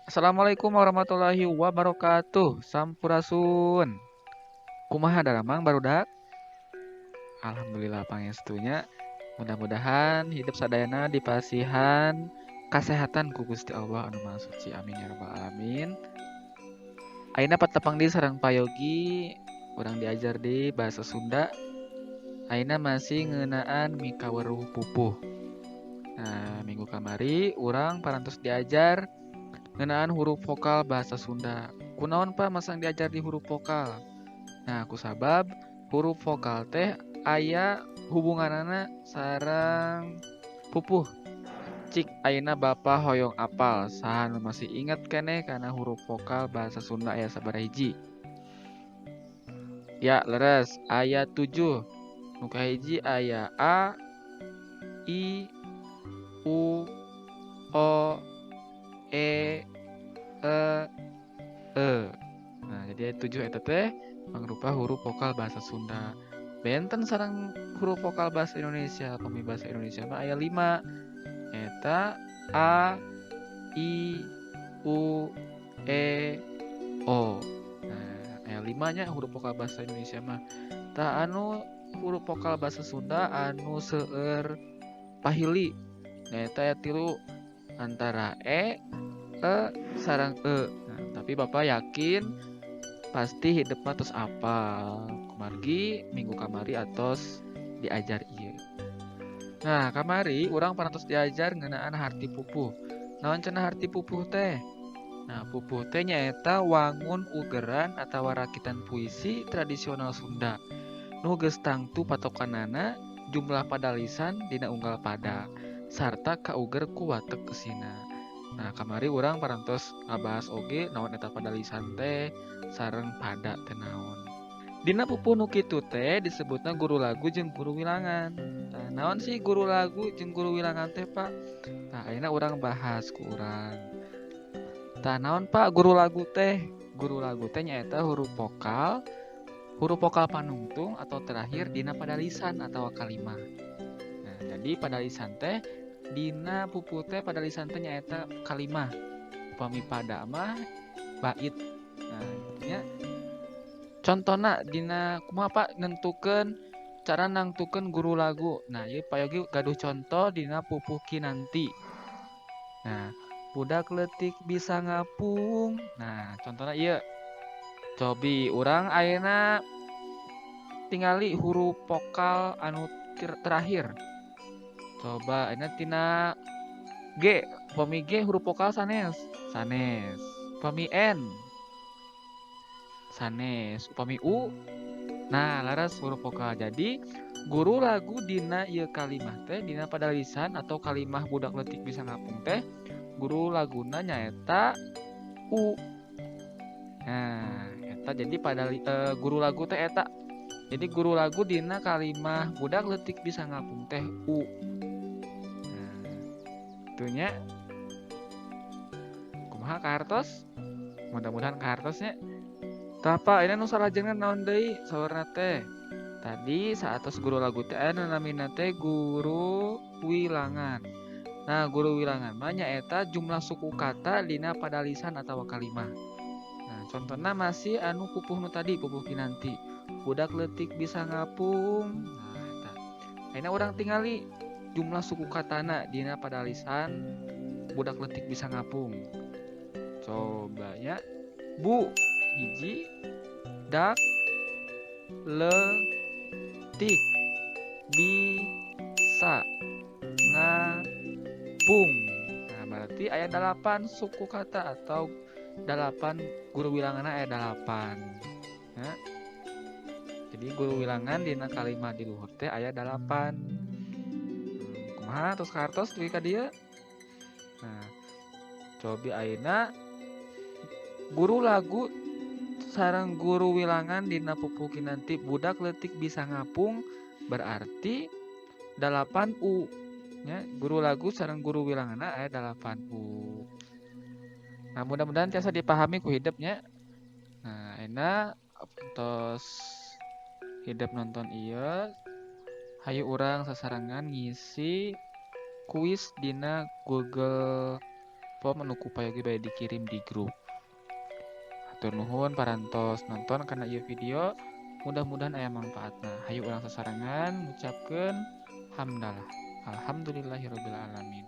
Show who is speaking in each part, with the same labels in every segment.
Speaker 1: Assalamualaikum warahmatullahi wabarakatuh. Sampurasun. Kumaha daramang, barudak? Alhamdulillah pangestunya. Mudah-mudahan hidup sadayana dipasihan kasehatan ku Gusti Allah anu Maha Suci. Amin ya rabbal alamin. Ayeuna patepang deui sareng Pak Yogi, urang diajar di bahasa Sunda. Ayeuna masih ngeunaan mikaweruh pupuh. Nah, minggu kamari urang parantos diajar ngeunaan huruf vokal bahasa Sunda. Kunaon, Pak, masang diajar di huruf vokal? Nah, kusabab huruf vokal teh aya hubunganana sareng pupuh. Cik, ayeuna Bapak hoyong apal, saha nu masih inget keneh kana huruf vokal bahasa Sunda aya sabaraha hiji? Ya, leres, aya 7. Nu kahiji aya A, I, U, O, E, E, E. Nah, jadi aya 7 eta teh mangrupa huruf vokal bahasa Sunda. Benten sareng huruf vokal bahasa Indonesia. Pami bahasa Indonesia mah aya 5. Eta A, I, U, E, O. Nah, aya 5 nya huruf vokal bahasa Indonesia mah. Tah, anu huruf vokal bahasa Sunda anu seueur pahili. Nah, eta aya 3, antara E, E, sareng E. Nah, tapi Bapak yakin pasti hidep mah tos apal. Kumargi minggu kamari atos diajar ieu. Nah, kamari urang parantos diajar ngeunaan harti pupuh. Naon cenah harti pupuh teh? Nah, pupuh teh nyaeta wangun ugeran atawa rakitan puisi tradisional Sunda nu geus tangtu patokanana jumlah padalisan dina unggal pada sarta kauger ku watek eusina. Nah, kamari urang parantos ngabahas oge naon eta padalisan teh sareng pada teh naon. Dina pupuh nu kitu teh disebutna guru lagu jeung guru wilangan. Tah, naon sih guru lagu jeung guru wilangan teh, Pak? Tah, ayeuna urang bahas ku urang. Tah, naon, Pak, guru lagu teh? Guru lagu teh nyaeta huruf vokal panungtung atau terakhir dina padalisan atau kalimah. Nah, jadi padalisan teh dina pupuh teh padalisan teh nyaeta kalimah. Upami pada mah bait. Nah, nya contohna dina kumaha, Pak, nentukeun cara nangtukeun guru lagu? Nah, ieu Pak Yogi gaduh contoh dina pupuh Kinanti. Nah, budak leutik bisa ngapung. Nah, contohna ieu. Cobi urang ayeuna tingali huruf vokal anu terakhir. Coba ayeuna tina G, upami G huruf vokal sanes? Sanes. Upami N? Sanes. Upami U? Nah, leres, huruf vokal. Jadi guru lagu dina ieu kalimah teh, dina padalisan atau kalimah budak leutik bisa ngapung teh, guru laguna nyaeta U. Nah, eta jadi pada guru lagu teh eta. Jadi guru lagu dina kalimah budak leutik bisa ngapung teh U. Nah, itunya kumaha, kahartos? Mudah-mudahan kahartos nya. Tah, Pak, ini nu salajengna naon deui saurna teh? Tadi saatos guru lagu teh aya nu namina teh guru wilangan. Nah, guru wilangan mah nyaeta jumlah suku kata dina padalisan atau kalimah. Nah, contohna masih anu pupuh nu tadi, pupuh Kinanti. Budak leutik bisa ngapung. Nah, eta. Ayeuna urang tingali jumlah suku katana dina padalisan budak leutik bisa ngapung. Coba ya. Bu hiji, dak, le, tik, bisa, ngapung. Nah, berarti aya 8 suku kata atau 8 guru wilanganna aya 8. Ya. Jadi guru wilangan dina kalimat di luhur teh aya 8. Kumaha, tos kahartos dugi ka dieu? Nah, cobi ayeuna guru lagu sareng guru wilangan dina pupuh Kinanti budak leutik bisa ngapung berarti 8 U nya, guru lagu sareng guru wilanganna aya 8 U. Nah, mudah-mudahan tiasa dipahami ku hidep nya. Nah, ayeuna tos hidep nonton ieu, hayu urang sasarengan ngisi kuis dina Google. Form anu ku payogi bade dikirim di grup. Hatur nuhun parantos nonton kana ieu video, mudah-mudahan aya manfaatna. Hayu urang sasarengan ngucapkeun hamdalah. Alhamdulillahirabbil alamin.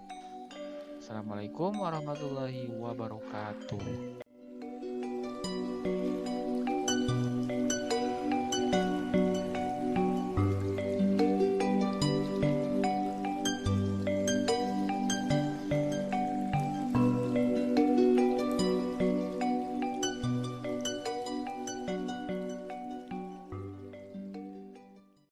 Speaker 1: Assalamualaikum warahmatullahi wabarakatuh.